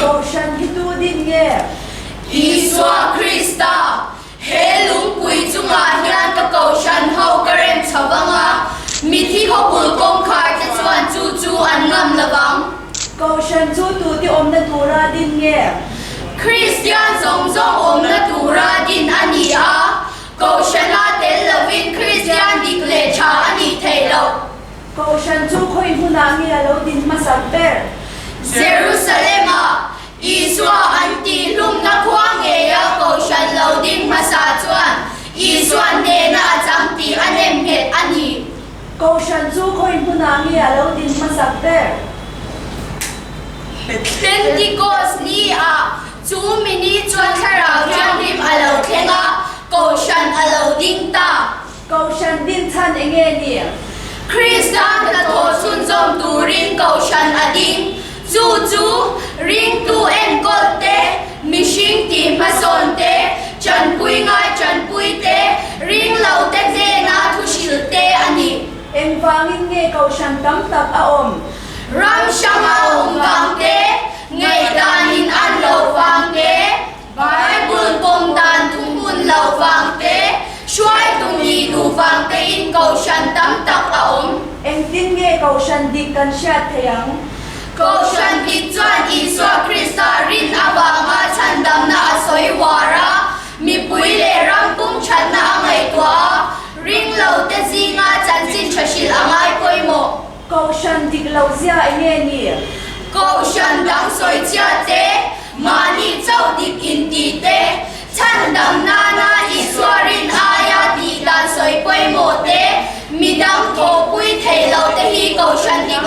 Kohhran hi tu din nge? Isua Krista, He lungpui chungah hian ka kohhran ho ka rem chho vang a, mithi khawpul kawngkhar te chuan chu chu an ngam lo vang. Kohhran chu tute awmna tura din nge? Kristian zawng zawng awmna tura din a ni a, kohhrana tel lovin Kristian dik leh tha a nih theih loh. Kohhran chu khawi hmunah nge a lo din hmasak ber? Jerusalem-ah Isua an tihhlumna khua ngeia Kohhran lo ding hmasa chuan Isua hnena a chang tih a nem nghet a ni. Kohhran chu khawi hmunah nge a lo din hmasak ber? Pentikos ni ah chu mini chuan Thlarau Thianghlim a lo thleng a, Kohhran a lo ding ta. Kohhran din chhan eng nge ni? Krista hnathawh chhunzawm turin Kohhran a ding. Chu chu ringtu enkawl te, mihring tih hmasawn te, tanpui ngai tanpui te, ring lo te hnena thu hrilh te a ni. Engvangin nge Kohhran tam tak a awm? Ram hranga awm vang te, ngaihdanin an loh vang te, Bible pawm dan thuhmun lo vang te, hruaitu nih duh vang tein Kohhran tam tak a awm. Engtin nge Kohhran dik kan hriat thei ang? Kohhran dik chuan Isua Krista rin avanga chhandamna a sawi uar a, mipui leh ram pum thatna a ngaihtuah a, ring lo te zinga chanchin tha hrilh a ngai pawimawh. Kohhran dik lo zia eng nge ni? Kohhran dang sawichhia te, mahni chauh dik intih te, chhandam nana Isua rin aia tih dan sawi pawimawh te, midang thawhpui thei lo te hi Kohhran dik